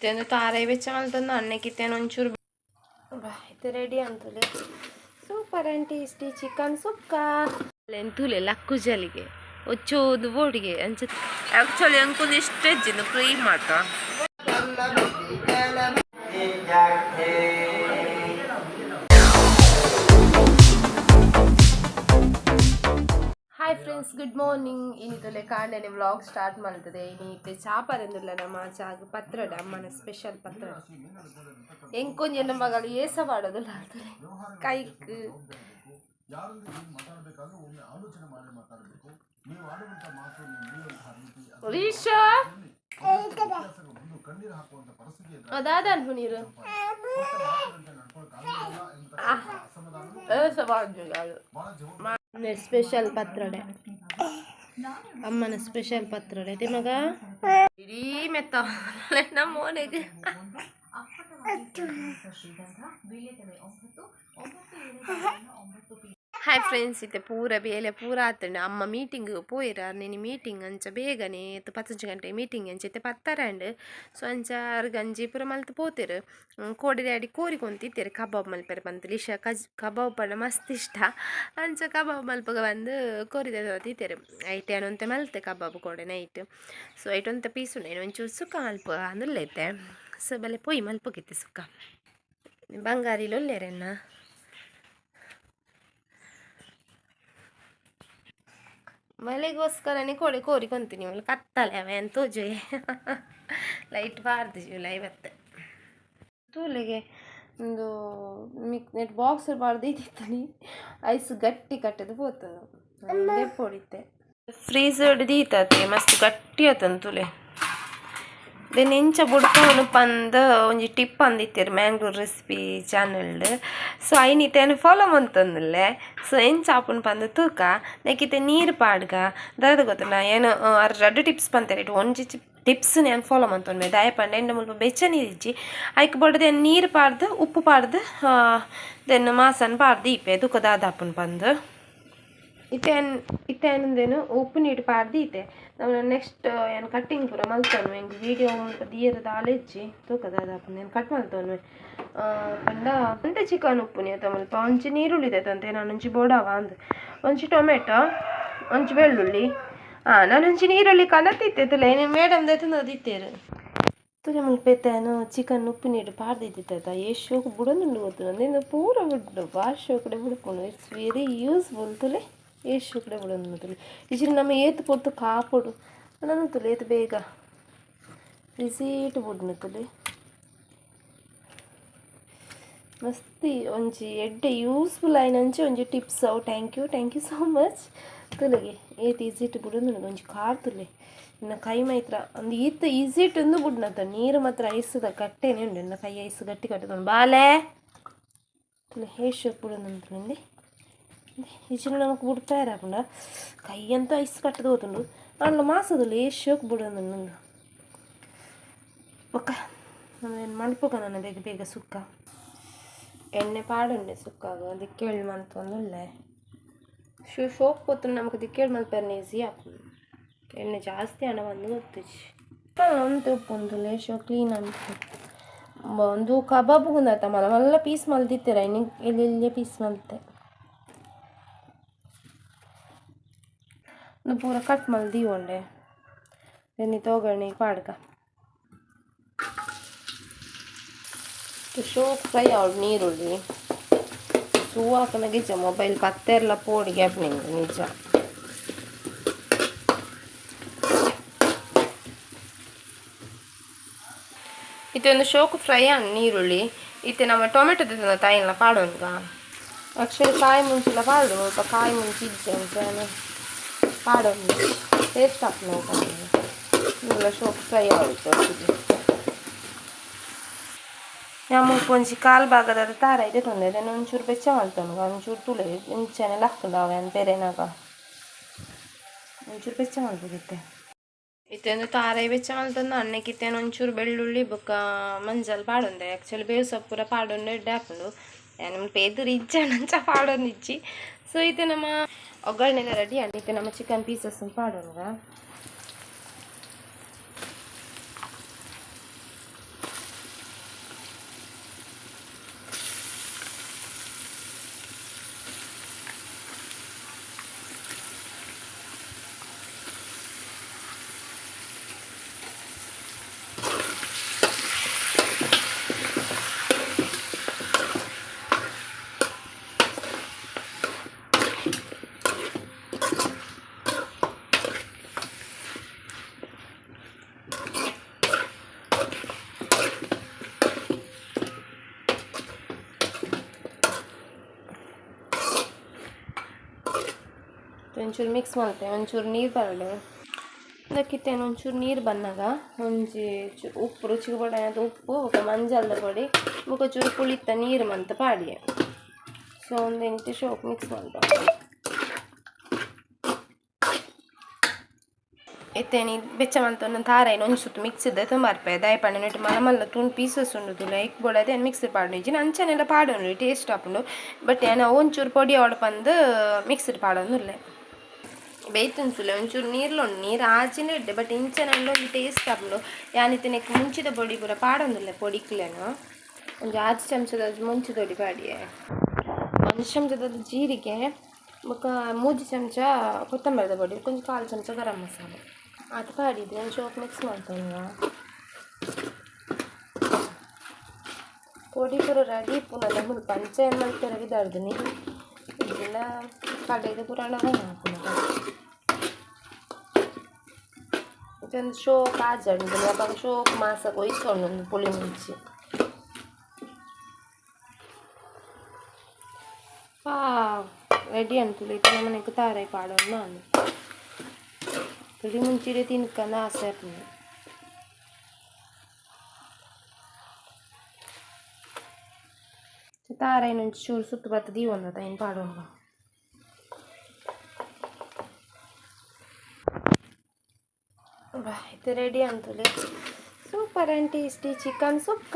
ಇತ್ತೊಂದು ತಾರೈ ಬೆಚ್ಚ ಮಲ್ತೊಂದು ಅನ್ನಕ್ಕೆ ಇತ್ತೇನು ಒಂಚೂರು ಇತ್ತೆ ರೆಡಿ ಅಂತುಲೆ. Super and tasty chicken sukka ಎಂತೂಲೆ ಲಕ್ಕು ಜಲಿಗೆ ಒಚ್ಚೋದು ಬೋಡಿಗೆ ಅಂಚ. ಆಕ್ಚುಲಿ ಅಂಕುಲ್ ಇಷ್ಟ ಹೆಚ್ಚಿನ ಕ್ರೀಮ್ ಮಾತ. Hi friends, good morning. ಇನಿತೊಲೆ ಕಾಂಡೆನೆ ವ್ಲಾಗ್ ಸ್ಟಾರ್ಟ್ ಮಾಡ್ತದೆ. ಇನಿತೆ ಚಾಪರೆಂದುಲ್ಲ ನಮ್ಮ ಚಾಗ್ ಪತ್ರೊಡೆ, ಅಮ್ಮನ ಸ್ಪೆಷಲ್ ಪತ್ರೊಡೆ. ಎಂಕೊಂಜಿ ಎನ್ನ ಮಗಳು ಏಸ ಪಾಡೋದಿಲ್ಲ ಆಗ್ತದೆ ಕೈಕ್. ರೀಶಾ ಅದಾದನ್ ನೀರು ಏಸ ಪಾಡ್ದು. ಸ್ಪೆಷಲ್ ಪತ್ರೊಡೆ, ಅಮ್ಮನ ಸ್ಪೆಷಲ್ ಪತ್ರೊಡೆ. ಐತೆ ಮಗ ಇಡೀ ಮೆತ್ತ ನಮ್ಮ ಮೋನೆಗೆ. ಹಾಯ್ ಫ್ರೆಂಡ್ಸ್, ಇತ್ತೆ ಪೂರ ಬೇಲೆ ಪೂರ ಆತಂಡ. ಅಮ್ಮ ಮೀಟಿಂಗ್ ಪೋಯಿರ ನಿನ್ನ ಮೀಟಿಂಗ್ ಅಂಚ ಬೇಗನೆ 10 ಗಂಟೆ ಮೀಟಿಂಗ್ ಅಂಚ ಇತ್ತೆ 10:30. ಸೊ ಅಂಚ ಅರ್ ಗಂಜಿ ಪೂರ ಮಲ್ತ್ ಪೋತೆರು. ಕೋಡಿ ಡ್ಯಾಡಿ ಕೋರಿ ಕೊಂತಿತ್ತೆರು ಕಬಾಬ್ ಮಲ್ಪೆರೆ ಪಂತ್. ಲಿಶಾ ಕಜ್ ಕಬಾಬ್ ಪಂಡ ಮಸ್ತ್ ಇಷ್ಟ. ಅಂಚ ಕಬಾಬ್ ಮಲ್ಪಗ ಬಂದು ಕೋರಿ ತೀತೆರು. ಐಟ್ ಒಂತೆ ಮಲ್ತೆ ಕಬಾಬ್ ಕೋಡೆ ನೈಟ್. ಸೊ ಐಟ್ ಒಂತೆ ಪೀಸ್ ಉಂಡು, ಒಂಚೂರು ಸುಕ್ಕ ಮಲ್ಪ ಅಂದುಲ್ಲೈತೆ. ಸೊ ಬಲೆ ಪೊಯ್ ಮಲ್ಪಗಿತ್ತೆ ಸುಕ್ಕ. ಬಂಗಾರಿಲು ಒಲ್ಲೆರೆನ್ನ ಮಳೆಗೋಸ್ಕರನೇ ಕೋಳಿ ಕೋರಿ ಕೊಂತೀನಿ. ಮಲ್ಲ ಕತ್ತಲೆ ಅವ ಏನು ತೋಜೆ ಲೈಟ್ ಬಾರ್ದು ಜುಲೈ ಬತ್ತೆ ತೂಲೆಗೆ. ಒಂದು ಮಿಕ್ ನೆಟ್ ಬಾಕ್ಸ್ ಬಾರ್ದು ಇತ್ತಿನಿ. ಐಸ್ ಗಟ್ಟಿ ಕಟ್ಟದು ಪೋತುಂಡು ಪೊಡಿತೆ. ಫ್ರೀಸರ್ ದೀತತೆ ಮಸ್ತ್ ಗಟ್ಟಿ ಆತಂದು ತುಲೆ. ದೆನ್ ಎಂಚ ಬುಡ್ಪವನು ಪಂದ್ ಒಂಜಿ ಟಿಪ್ ಅಂದಿತ್ತೆರ್ ಮ್ಯಾಂಗ್ಳೂರ್ ರೆಸಿಪಿ ಚಾನಲ್ಡ್. ಸೊ ಐನ್ ಇತ್ತೆ ಫಾಲೋ ಮಂತೊಂದುಲ್ಲೆ. ಸೊ ಎಂಚ ಆಪುಂಡು ಪಂದ್ ತೂಕ. ನೆಕ್ಕಿತ್ತೆ ನೀರು ಪಾಡ್ಗ ದಾದ ಗೊತ್ತುಂಡ ಏನು ಅರ್ ರಡ್ಡ್ ಟಿಪ್ಸ್ ಪಂತೆರ್. ಇಟ್ ಒಂಜಿ ಟಿಪ್ಸ್ ಯಾನ್ ಫಾಲೋ ಮಂತೊನ್ವೆ. ದಾಯೆ ಪಂಡ ಎಂಡ ಮುಲ್ಪ ಬೆಚ್ಚ ನೀರು ಇಜ್ಜಿ. ಐಕ್ ಬೊಡ್ದು ನೀರು ಪಾಡ್ದು ಉಪ್ಪು ಪಾಡ್ದು ದೆನ್ ಮಾಸನ್ ಪಾಡ್ದು ಇಪ್ಪೆ ತೂಕ ದಾದ ಆಪುಂಡು ಪಂದ್. ಇತ್ತೆ ಇತ್ತೆ ಏನಂದೇನು ಉಪ್ಪು ನೀರು ಪಾಡ್ದು ಇತ್ತೆ ನಮ್ಮ ನೆಕ್ಸ್ಟ್ ಏನು ಕಟ್ಟಿಂಗ್ ಪೂರ ಮಲ್ತೊನ್ವೆ. ಎಂಕ್ ವೀಡಿಯೋ ಮುಲ್ಪ ದೀಯೆರೆ ದಾಲ ಇಜ್ಜಿ. ತೂಕ ದಾದ ಆಪುಂಡು. ಏನು ಕಟ್ ಮಲ್ತೊನ್ವೆ ಪಂಡ ಒಂತೆ ಚಿಕನ್ ಉಪ್ಪುನಿ ಅತ್ತ ಮುಲ್ಪ ಒಂಜಿ ನೀರುಳ್ಳಿ ದೆತೊಂತೆ ನಾನು. ಒಂಜಿ ಬೋಡಾವ ಅಂದ್ ಒಂಜಿ ಟೊಮೆಟೊ, ಒಂಜಿ ಬೆಳ್ಳುಳ್ಳಿ. ನಾನೊಂಜಿ ನೀರುಳ್ಳಿ ಕನತಿತ್ತೆ ತುಲೆ. ಮೇಡಮ್ ದೆತೊಂದು ತುಲೆ. ಮುಲ್ಪ ಇತ್ತೆ ಚಿಕನ್ ಉಪ್ಪು ನೀರು ಪಾಡ್ದಿತ್ತಿತ್ತ. ಏತ್ ಶೋಕು ಬುಡೊಂದುಂಡು ಗೊತ್ತುಂಡು. ಇಂದು ಪೂರ ಬುಡ್ಡು ಬಾರಿ ಶೋಕುಡೆ ಬುಡ್ಪುಂಡು. It's very useful. ತುಲೆ ಏತ್ ಶೋಕುಡೆ ಬುಡೊಂದುಂಡು ತುಲೆ. ಇಜ್ಜಿಡ ನಮ ಏತ್ ಪೊರ್ತು ಕಾಪೊಡು ಅಂಡ ತುಲೆ ಏತ್ ಬೇಗ ಈಸಿಟ್ ಬುಡ್ನು ತುಲೆ. ಮಸ್ತ್ ಒಂಜಿ ಎಡ್ಡೆ ಯೂಸ್ಫುಲ್ ಆಯಿನಂಚ ಒಂಜಿ ಟಿಪ್ಸ್ ಅವು. Thank you, thank you so much. ತುಲೆಗೆ ಏತ್ ಈಸಿಟ್ ಬುಡೊಂದುಂಡು. ಒಂಜಿ ಕಾರ್ ತುಲೆ ಇನ್ನ ಕೈ ಮೈತ್ರ ಒಂದು ಈತ್ ಈಸಿಟ್ ಒಂದು ಬುಡ್ನತ. ನೀರು ಮಾತ್ರ ಐಸ್ದ ಕಟ್ಟೆನೆ ಉಂಡು. ಎನ್ನ ಕೈ ಐಸ್ ಗಟ್ಟಿ ಕಟ್ಟುಕೊಂಡು ಬಾಲೆ ತುಲೆ. ಏತ್ ಶೋಕು ಬುಡೊಂದುಂಡು ಇಂದೆ. ಇಜ್ಜಿಡ ನಮಕ್ ಬುಡ್ಪಾಯೆರೆ ಆಪುಂಡ? ಕೈ ಅಂತೂ ಐಸ್ ಕಟ್ಟದು ಪೋತುಂಡು. ಆಂಡ ಮಾಸದುಲ್ಲ ಏತ್ ಶೋಕು ಬುಡೊಂದುಂಡು. ಬೊಕ್ಕ ನಮ ಮಲ್ಪುಗ ನನ ಬೇಗ ಬೇಗ ಸುಕ್ಕ. ಎಣ್ಣೆ ಪಾಡುಂಡೆ ಸುಕ್ಕಾಗ ದಿಕ್ಕೇಳ್ ಮಂತೊಂದುಲ್ಲೆ. ಶೂ ಶೋಕ್ ಪೋತುಂಡು ನಮಕ್ ದಿಕ್ಕೇಳ್ ಮಲ್ಪೆರ್ನ ಈಸಿ ಆಪುಂಡು. ಎಣ್ಣೆ ಜಾಸ್ತಿ ಆಂಡ ಬಂದು ಗೊತ್ತುಜಿ. ಒಂತೆ ಉಪ್ಪು ಉಂತುಲೆ ಶೋ ಕ್ಲೀನ್ ಅನ್ಪು. ಒಂದು ಕಬಾಬ್ ಉಂದತ್ತ ಮಲ್ಲ ಮಲ್ಲ ಪೀಸ್ ಮಲ್ದಿತ್ತೆರ್. ಐನ್ ಎಲ್ಯ ಎಲ್ಯ ಪೀಸ್ ಮಲ್ತೆ. ಉಂದು ಪೂರ ಕಟ್ ಮಲ್ತ್ ದೀವೊಂಡೆ. ಇತ್ತೆ ಒಗ್ಗರಣೆಗ್ ಪಾಡ್ಗ. ಶೋಕ್ ಫ್ರೈ ಆವೊಡು ನೀರುಳ್ಳಿ. ಸೂ ಆಪುನಗ ಇಜ್ಜ ಮೊಬೈಲ್ ಪತ್ತೆರ್ಲ ಪೋಡಿಗೆ ಆಪುಂಡು ನಿಜ. ಇತ್ತೆ ಒಂದು ಶೋಕು ಫ್ರೈ ಆಂಡ್ ನೀರುಳ್ಳಿ. ಇತ್ತೆ ನಮ್ಮ ಟೊಮೆಟೊ ದೆತೊಂದ ತಾಯಿನ್ಲ ಪಾಡೊನ್ಗ. ಆಕ್ಚುಲಿ ಕಾಯಿ ಮುಂಚಿಲ ಪಾಡೊಡು. ಮುಲ್ಪ ಕಾಯಿ ಮುಂಚಿ ಇಜ್ಜಿ ಅಂಚ ಪಾಡೊಂದು ಟೇಸ್ಟ್ ಆಪುಂಡು ಉಂದುಲ ಶೋಕು ಫ್ರೈ ಆವೊಡು ಒಟ್ಟಿಗೆ. ಯಾನ್ ಮುಲ್ಪ ಒಂಜಿ ಕಾಲ್ ಭಾಗದ ತಾರಾಯಿ ದೆತೊಂದೆ. ದೆನ್ ಒಂಚೂರು ಬೆಚ್ಚ ಮಲ್ತೊನುಗ. ಒಂಚೂರು ತೂಲೆ ಇಂಚನೆ ಲಕ್ಕುಂಡು ಅವು ಯಾನ್ ಪೆರೆನಗ ಒಂಚೂರು ಬೆಚ್ಚ ಮಲ್ಪುಗಿತ್ತೆ. ಇತ್ತೆ ಒಂದು ತಾರಾಯಿ ಬೆಚ್ಚ ಮಲ್ತೊಂದು ಅನ್ನಕ್ಕೆ ಇತ್ತೆ ಒಂಚೂರು ಬೆಳ್ಳುಳ್ಳಿ ಬೊಕ್ಕ ಮಂಜಲ್ ಪಾಡೊಂದೆ. ಆಕ್ಚುಲಿ ಬೇವು ಸೊಪ್ಪು ಪೂರ ಪಾಡೊಂಡು ಎಡ್ಡೆ ಆಪುಂಡು. ಯಾನ್ ಮುಲ್ಪ ಎದುರು ಇಜ್ಜಾಂಡ ಅಂಚ ಪಾಡೊಂದಿಜ್ಜಿ. ಸೊ ಇತ್ತೆ ನಮ್ಮ ಒಗ್ಗರಣೆಲ ರೆಡಿ ಆಂಡ್. ಇತ್ತೆ ನಮ್ಮ ಚಿಕನ್ ಪೀಸಸ್ ಪಾಡೊನುಗ. ಒಂಚೂರು ಮಿಕ್ಸ್ ಮಲ್ತೆ ಒಂಚೂರು ನೀರು ಬರಲೆ ಅದಕ್ಕಿತ್ತೇನು ಒಂಚೂರು ನೀರು ಬಂದಾಗ ಒಂಜಿ ಉಪ್ಪು ರುಚಿಗೆ ಬೋಡಾಯಿನಾತ್ ಉಪ್ಪು ಬೊಕ ಮಂಜಲ್ದ ಪೊಡಿ ಬೊಕ ಚೂರು ಪುಳಿತ್ತ ನೀರು ಮಂತ ಪಾಡಿಯೆ. ಸೊ ಉಂದೆನ್ ಶೋಕ್ ಮಿಕ್ಸ್ ಮಲ್ಪ ಇತ್ತೇನಿ ಬೆಚ್ಚ ಮಂತೊಂದು ತಾರಾಯಿನ ಒಂಜಿ ಸುತ್ತು ಮಿಕ್ಸ್ ದೆತೊಂಬರ್ಪೆ ದಾಯೆ ಪಂಡ ನೆಟ್ ಮಲ್ಲ ಮಲ್ಲ ತುಂಡು ಪೀಸಸ್ ಉಂಡು ತೂಲ ಐಕ್ ಬೋಡಾದ್ ಯಾನ್ ಮಿಕ್ಸ್ ಪಾಡುನು ಇಜ್ಜಿಂಡ ಅಂಚನೆಲ ಪಾಡೊನೊಲಿ ಟೇಸ್ಟ್ ಆಪುಂಡು ಬಟ್ ಯಾನ್ ಒಂಚೂರು ಪೊಡಿ ಆವಡ್ ಪಂದ್ ಮಿಕ್ಸ್ಡ್ ಪಾಡೊಂದುಲ್ಲೆ. ಬೇಯ್ತುಂಚುಲೆ ಒಂಚೂರು ನೀರ್ಲ ಉಂಡು ನೀರು ಆಜಿನ ಎಡ್ಡೆ ಬಟ್ ಇಂಚನೆಲ್ಲ ಒಂಜಿ ಟೇಸ್ಟ್ ಆಪುಂಡು. ಯಾನ್ ಇತ್ತೆ ನೆಕ್ಕ್ ಮುಂಚಿದ ಪೊಡಿ ಪೂರ ಪಾಡೊಂದುಲ್ಲೆ ಪೊಡಿಕ್ಲೆನ್ ಒಂಜಿ 6 ಚಮಚದ ಮುಂಚಿದ ಪೊಡಿ ಪಾಡಿಯೆ 1 ಚಮಚದ ಜೀರಿಗೆ ಬೊಕ 3 ಚಮಚ ಕೊತ್ತಂಬರಿದ ಪೊಡಿ ಒಂಜಿ 1/4 ಚಮಚ ಗರಂ ಮಸಾಲೆ ಅದು ಪಾಡಿದ್ದು ಒಂದು ಶೋಕ್ ಮಿಕ್ಸ್ ಮಲ್ತೊನುವ ಪೊಡಿ ಪೂರ ರೆಡಿ ಇಪ್ಪುನಲ್ಲ ಮುಲ್ಪ ಅಂಚ ಮಲ್ಪೆರೆ ಪಿದಾಡ್ದಿನಿ ಇಜ್ಜಿಂಡ ಕಡೆಗ್ ಪೂರ ಆಪುಂಡು. ಒಂದು ಶೋಕ್ ಆಜಂಡ್ ಅಪಗ ಶೋಕ್ ಮಾಸ ಕೊಯ್ಸೊಂಡು ಉಂದು ಪುಳಿ ಮುಂಚಿ. ರೆಡಿ ಅಂತುಲೆ ಇತ್ತೆ ನಮನೆಕ್ ತಾರಾಯಿ ಪಾಡೊಂದು ಆಂಡ್ ಪುಳಿ ಮುಂಚಿಡೆ ತಿನ್ಕಂದ್ ಆಸೆ ಆಪುಂಡು. ತಾರಾಯಿನ್ ಒಂಜಿ ಚೂರು ಸುತ್ತು ಪತ್ತ್ ದೀವೊಂದತ ಐನ್ ಪಾಡೊನುವ. ಇತ್ತೆ ರೆಡಿ ಅಂತುಲೆ super and tasty chicken sukka.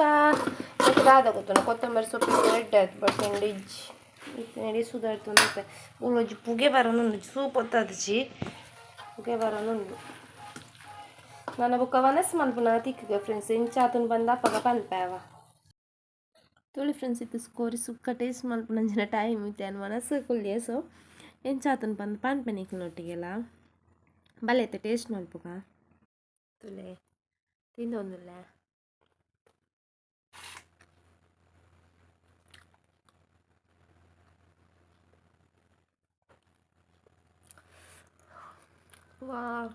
ಬೊಕ ದಾದ ಗೊತ್ತುಂಡ ಕೊತ್ತಂಬರಿ ಸೊಪ್ಪು ಎಡ್ಡೆ ಆತು ಬಟ್ ಎಂಡ ಇಜ್ಜಿ ಇತ್ತೆ ನಡಿ ಸುದಾರ್ತೊಂದುಪ್ಪೆ ಮೂಲೊಂಜಿ ಪುಗೆ ಬರೊಂದುಂಡು ಸೂಪ್ ಪೊತ್ತಾದಿಜಿ ಪುಗೆ ಬರೊಂದುಂಡು. ನನ ಬೊಕ ವನಸ್ ಮನ್ಪುನ ತಿಕ್ಕುಗ ಫ್ರೆಂಡ್ಸ್ ಇಂಚ ಆತುಂಡು ಪಂದ್ ಅಪಗ ಪನ್ಪೆ ಅವ. ತೂಲೆ ಫ್ರೆಂಡ್ಸ್ ಇತ್ತೆ ಕೋರಿ ಸುಕ್ಕ ಟೇಸ್ಟ್ ಮನ್ಪುನಂಚಿನ ಟೈಮ್ ಇತ್ತೆ ಯಾನ್ ವನಸ್ ಕುಲ್ಲೆ ಸೊ ಎಂಚ ಆತುಂಡು ಪಂದ್ ಪನ್ಪೆ ನಿಕ್ಲ್ನೊಟ್ಟಿಗೆಲ ಬಲೆ ಇತ್ತೆ ಟೇಸ್ಟ್ ಮನ್ಪುಗ. ತೂಲೆ ತಿಂದೊಂದುಲ್ಲೆ. ವಾವ್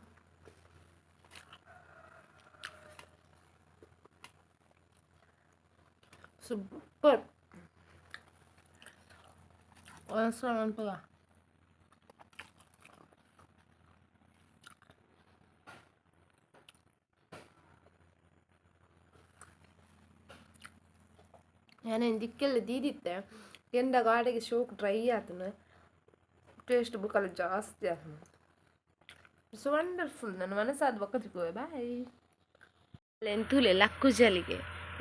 ಸೂಪರ್ ಮನ್ಪುಗ. ಯಾನ್ ದಿಕ್ಕೆಲ್ಲ ದೀದಿತ್ತೆ ಕೆಂಡ ಗಾಡಿಗೆ ಶೋಕ್ ಡ್ರೈ ಆತುಂಡು ಟೇಸ್ಟ್ ಬೊಕಲ ಜಾಸ್ತಿ ಆತುಂಡು. It's wonderful. ನನ್ನ ಮನಸ್ಸಾದ ಬೊಕ ತಿಕ್ಕುವೆ ಬಾಯ್. ತೂಲೆ ಲಕ್ಕುಜಲಿಗೆ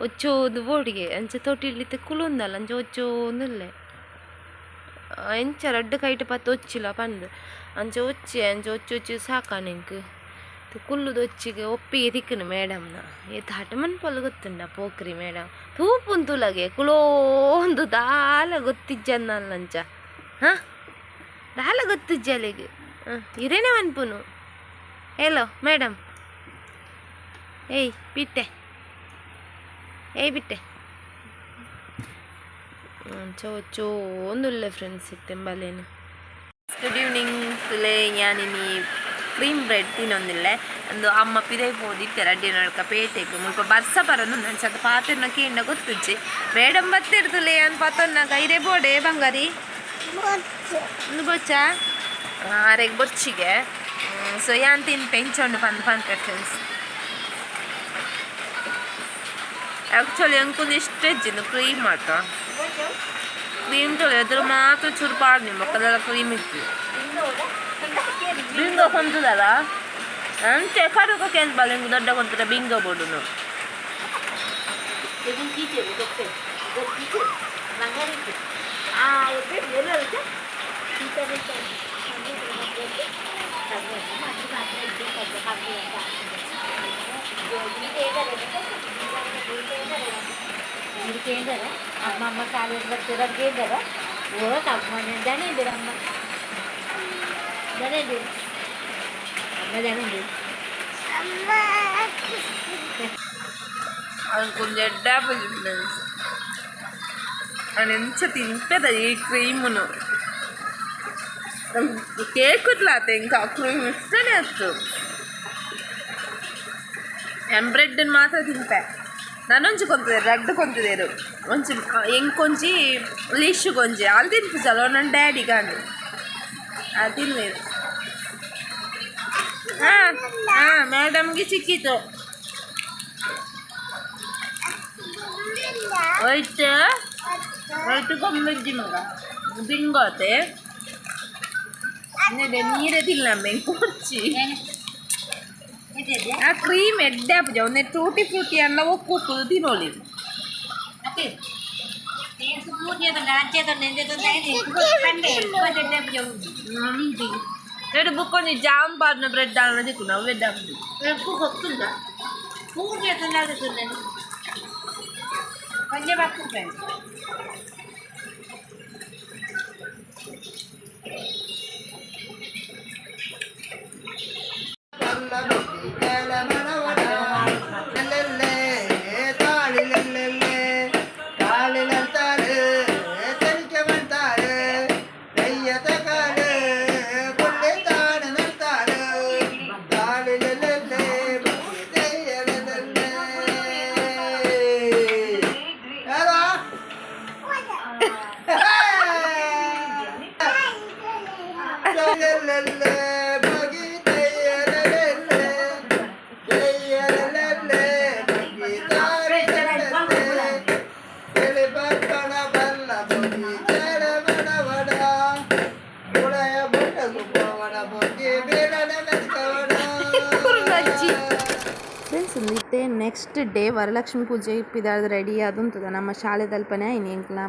ಒಚ್ಚೋದು ಬೋಡಿಗೆ ಅಂಚ ತೊಟ್ಟಿಲ್ ಕುಲುಂದಲ್ಲ ಅಂಚ ಒಚ್ಚೋಂದುಲ್ಲೆ ಎಂಚ ರಡ್ಡ್ ಕೈಟ್ ಪತ್ತ್ ಒಚ್ಚಿಲ ಪಂದ್ ಅಂಚ ಒಚ್ಚಿ ಅಂಚ ಒಚ್ಚಿ ಒಚ್ಚಿ ಸಾಕಾನ್ ಎಂಕ್ ಕುಲ್ಲುದು ಒಚ್ಚಿಗೆ ಒಪ್ಪಿಗೆ ತಿಕ್ಕುನು ಮೇಡಮ್ನ ಏತ್ ಹಠ ಮನ್ಪೊಲು ಗೊತ್ತುಂಡ ಪೋಕ್ರಿ ಮೇಡಮ್ ತೂಪುನ್ ತೂಲಗೆ ಕುಲೋಂದು ದಾಲ ಗೊತ್ತಿಜ್ಜನ್ನಲ್ಲ ಅಂಚ ಹಾಂ ದಾಲ ಗೊತ್ತಿಜ್ಜಿ ಅಲೆಗ್ ಇರೇನೆ ಮನ್ಪುನು. ಹೇಲೋ ಮೇಡಮ್ ಏಯ್ ಬಿಟ್ಟೆ ಏಯ್ ಬಿಟ್ಟೆ ಅಂಚ ಒಚ್ಚೋಂದುಲ್ಲೆ ಫ್ರೆಂಡ್ಸ್ ಇತ್ತೆ ಬಲೇನು. ಗುಡ್ ಈವ್ನಿಂಗ್ ತುಲೆ ಯಾನಿನಿ ಕ್ರೀಮ್ ಬ್ರೆಡ್ ತಿನ್ನೊಂದಿಲ್ಲೆ ಒಂದು ಅಮ್ಮ ಪಿದೈ ಪೋದಿತ್ತೆ ರಡ್ಡಿನೊಳಕ ಪೇಟೆಗ್ ಮುಲ್ಪ ಬರ್ಸ ಬರೊಂದುಂಡು ಅಂಚಾದ್ ಪಾತೆರ್ನ ಕೇಂಡ ಗೊತ್ತುಜ್ಜಿ ಮೇಡಮ್ ಬತ್ತಿರ್ತುಲೆ ಯಾನ್ ಪತೊನ್ನಗ ಇರೆ ಬೋಡೆ ಬಂಗಾರಿ ಉಂದು ಬೊಚ್ಚಾ ಆರೆಗ್ ಬೊರ್ಚಿಗೆ ಸೊ ಯಾನ್ ತಿನ್ಪೆ ಇಂಚ ಉಂಡು ಪಂದ್ ಪನ್ಪೆ ಫ್ರೆಂಡ್ಸ್. ಆ್ಯಕ್ಚುಲಿ ಎಂಕೊಂದು ಇಷ್ಟ ಇಜ್ಜಿ ಕ್ರೀಮ್ ಮಾತ ಕ್ರೀಮ್ ತೊಳೆ ಅದ್ರ ಮಾತ್ರ ಚೂರು ಪಾಡ್ನಿ ಬೊಕ್ಕದೆಲ್ಲ ಕ್ರೀಮ್ ಇತ್ತು ಬಿಂಗೋ ಕೊಂತದಲ್ಲ ಅಂಚೆ ಕಡುಕ ಕೇಂದ್ರ ಬಲ ದೊಡ್ಡ ಕೊಂತದ ಬಿಂಗೋ ಬೋಡುನು. ಅಮ್ಮಮ್ಮ ಕಾಲೇಜ್ ಬರ್ತಿರೋದು ಓ ತಮ್ಮನೆ ಅಮ್ಮ ಅಮ್ಮ ಅದು ಎಡ್ಡೆ ಫ್ರೆಂಡ್ಸ್ ನಾನು ಎಂಚ ತಿಂಪೆದ ಈ ಕ್ರೀಮುನು ಕೇಕ್ ಆತ ಇಂಕ ಕ್ರೀಮ್ ಇಷ್ಟನೇ ಅತ್ತು. ಯಾನ್ ಬ್ರೆಡ್ ಮಾತ್ರ ತಿನ್ಪೆ ನಾನೊಂಜಿ ಕೊಂತುದೇರು ರಡ್ಡ್ ಕೊಂತುದೇರು ಒಂಜಿ ಎಂಕೊಂಜಿ ಲಿಶುಗೊಂಜಿ ಅಲ್ ತಿನ್ಪುಜಲ್ಲ ನನ್ನ ಡ್ಯಾಡಿಗಾಂಡ್ ಅದು ತಿನ್ವೇರು. ಹಾಂ ಹಾಂ, ಮೇಡಮ್ಗೆ ಸಿಕ್ಕಿತು. ವೈಟ್ ವೈಟ್ ಗೊಂಬೆಜ್ಜಿ ಮಗ ಬಿಂಗೋತೆ ನೀರೇ ತಿಲ್ಲ ಕೊರ್ಚಿ. ಆ ಕ್ರೀಮ್ ಎಡ್ಡೆ ಆಪುಜ, ಒಂದೇ ಟೂಟಿ ಫ್ರೂಟಿ ಅನ್ನ ಒಕ್ಕು ತಿನ್ನೋಲಿ. ಎರಡು ಬುಕ್ ಒಂಜಿ ಜಾಮ್ ಪಾಡ್ನ ಬ್ರೆಡ್ ಆನ ದಿಕ್ಕು ನಾವು ಎಡ್ಡೆ ಆಪುಜಿ. ಗೊತ್ತಿಲ್ಲ. ಪೂರ್ತಿ ಒಂಜೆ 10 ರೂಪಾಯಿ. ಫ್ರೆಂಡ್ಸ್, ಇತ್ತೆ ನೆಕ್ಸ್ಟ್ ಡೇ ವರಲಕ್ಷ್ಮಿ ಪೂಜೆ ಪಿದಾರ್ದು ರೆಡಿ ಆದುಂತದ. ನಮ್ಮ ಶಾಲೆದಲ್ಪನೆ ಆಯ್ನಿ ಎಂಕ್ಲ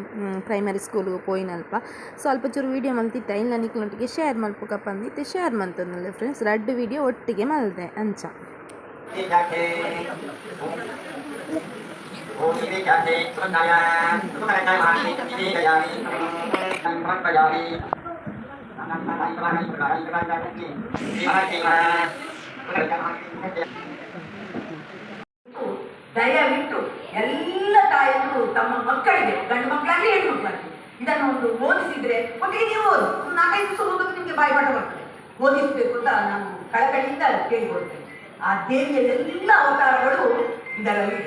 ಪ್ರೈಮರಿ ಸ್ಕೂಲ್ಗೆ ಪೋಯಿನಲ್ಪ ಸ್ವಲ್ಪ ಚೂರು ವೀಡಿಯೋ ಮಲ್ತಿತ್ತೆ. ಇಲ್ಲ ನಿಕ್ಲೊಟ್ಟಿಗೆ ಶೇರ್ ಮಲ್ಪುಕಪ್ಪ ಅಂದಿತ್ತೆ, ಶೇರ್ ಮಲ್ತೊಂದುಲ್ಲೆ ಫ್ರೆಂಡ್ಸ್. ರಡ್ಡ್ ವೀಡಿಯೋ ಒಟ್ಟಿಗೆ ಮಲ್ದೆ ಅಂಚ. ದಯವಿಟ್ಟು ಎಲ್ಲ ತಾಯಿಗಳು ತಮ್ಮ ಮಕ್ಕಳಿಗೆ, ಗಂಡು ಮಕ್ಕಳಾಗಲಿ ಹೆಣ್ಣು ಮಕ್ಕಳಾಗಲಿ, ಇದನ್ನು ಒಂದು ಓದಿಸಿದ್ರೆ, ಒಟ್ಟಿಗೆ ನೀವು ಓದಿ, ಒಂದು 4-5 ದಿವಸ ಓದೋದು ನಿಮಗೆ ಬಾಯಿಪಾಠ ಬರ್ತದೆ. ಓದಿಸಬೇಕು ಅಂತ ನಾನು ಕಳಕಳಿಯಿಂದ ಕೇಳಿಕೊಳ್ತೇನೆ. ಆ ದೇವಿಯ ಎಲ್ಲ ಅವತಾರಗಳು ಇದರಲ್ಲಿ.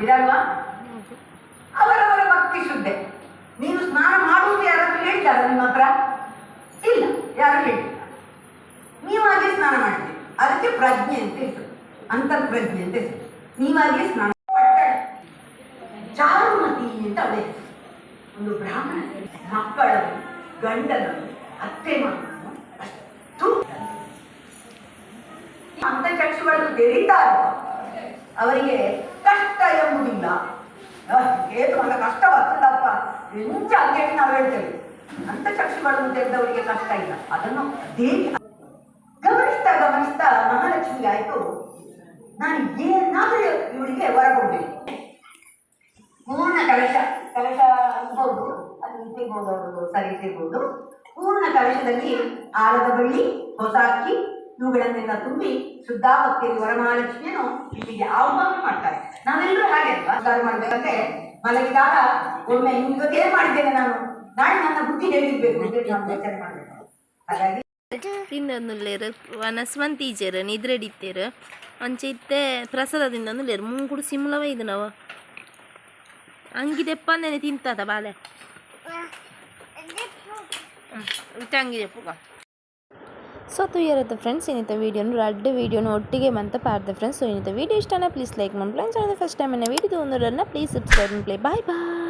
ಇದಲ್ವಾ ಅವರವರ ಭಕ್ತಿ ಶುದ್ಧೆ. ನೀನು ಸ್ನಾನ ಮಾಡುವುದು ಯಾರಾದ್ರೂ ಹೇಳಿದಾರ ನಿಮ್ಮ ಹತ್ರ? ಇಲ್ಲ, ಯಾರು ಹೇಳಿಲ್ಲ. ನೀವಾಗೇ ಸ್ನಾನ ಮಾಡ್ತೀರಿ. ಅದಕ್ಕೆ ಪ್ರಜ್ಞೆ ಅಂತ ಹೆಸರು, ಅಂತರ್ಪ್ರಜ್ಞೆ ಅಂತ ಹೆಸರು. ನೀವಾಗೇ ಸ್ನಾನ. ಪಟ್ಟಣ ಚಾರುಮತಿ ಅಂತ ಅವಳ ಹೆಸರು. ಒಂದು ಬ್ರಾಹ್ಮಣ ಮಕ್ಕಳನ್ನು, ಗಂಡನನ್ನು, ಅತ್ತೆ ಮಾವನನ್ನು ಅಷ್ಟು ಅಂತಚಕ್ಷುಗಳನ್ನು ತೆರೀತಾರೋ ಅವರಿಗೆ ಕಷ್ಟ ಎಂಬುದಿಲ್ಲ. ಏನು ಮಗ ಕಷ್ಟ ಬರ್ತದಪ್ಪ ಎಂಚ ಅಂತೇಳಿ ನಾವು ಹೇಳ್ತೇವೆ. ಅಂತಚಕ್ಷುಗಳನ್ನು ತೆರೆದವರಿಗೆ ಕಷ್ಟ ಇಲ್ಲ. ಅದನ್ನು ದೇವಿ ಗಮನಿಸ್ತಾ ಗಮನಿಸ್ತಾ ಮಹಾಲಕ್ಷ್ಮಿಗೆ ಆಯ್ತು, ನಾನು ಏನಾದರೂ ಇವಳಿಗೆ ವರ ಕೊಡ್ಬೇಕು. ಪೂರ್ಣ ಕಲಶ, ಕಲಶ ಇರ್ಬೋದು, ಅದು ಇಟ್ಟಿರ್ಬೋದು, ಅವರು ಸರಿ ಇಟ್ಟಿರ್ಬೋದು. ಪೂರ್ಣ ಕಲಶದಲ್ಲಿ ಆಲದ ಬಳ್ಳಿ, ಹೊಸ ಅಕ್ಕಿ ಇವುಗಳನ್ನೆಲ್ಲ ತುಂಬಿ ಶುದ್ಧಾಭಕ್ತಿಯಲ್ಲಿ ವರಮಹಾಲಕ್ಷ್ಮಿಯನ್ನು ಇಲ್ಲಿಗೆ ಆಹ್ವಾನ ಮಾಡ್ತಾರೆ. ನಾವೆಲ್ಲರೂ ಹಾಗೆ ಅಲ್ವಾ? ನಮಸ್ಕಾರ ಮಾಡ್ಬೇಕಂದ್ರೆ ಮಲಗಿದಾಗ ಒಮ್ಮೆ ಇವತ್ತು ಏನ್ ಮಾಡಿದ್ದೇನೆ ನಾನು, ನಾಳೆ ನನ್ನ ಬುದ್ಧಿ ಹೇಗಿರ್ಬೇಕು ಅಂತೇಳಿ ನಾವು ಯೋಚನೆ ಮಾಡ್ಬೇಕು. ಹಾಗಾಗಿ ತಿನ್ನೊಂದುಲ್ಲೆರ್, ವನಸ್ ಮಂತೀಜೆರ್, ನಿದ್ರೆಡಿತ್ತೆರ್. ಅಂಚ ಇತ್ತೆ ಪ್ರಸಾದ ತಿಂದೊಂದುಲ್ಲೆರ್. ಮೂಂಕುಡು ಸಿಮ್ಲವ ಇದು ನಾವು ಅಂಗಿ ದೆಪ್ಪಂದೇನೆ ತಿಂತದ ಬಾಲೆ. ಇತ್ತೆ ಅಂಗಿ ದೆಪ್ಪುಗ. ಸೊ ತೂಯರತ್ತ ಫ್ರೆಂಡ್ಸ್, ಇನ್ನಿತ ವೀಡಿಯೋನು ರಡ್ಡ್ ವೀಡಿಯೋನು ಒಟ್ಟಿಗೆ ಮಂತ ಪಾಡ್ದೆ ಫ್ರೆಂಡ್ಸ್. ಸೊ ಇನ್ನಿತ ವೀಡಿಯೋ ಇಷ್ಟನ ಪ್ಲೀಸ್ ಲೈಕ್ ಮನ್ಪುಲೆ. ಫಸ್ಟ್ ಟೈಮ್ ಎನ್ನ ವೀಡಿಯೋ ತೂವೊಂದುಲ್ಲರ್ನ ಪ್ಲೀಸ್ ಸಬ್ಸ್ಕ್ರೈಬ್ ಮನ್ಪುಲೆ. Bye boy.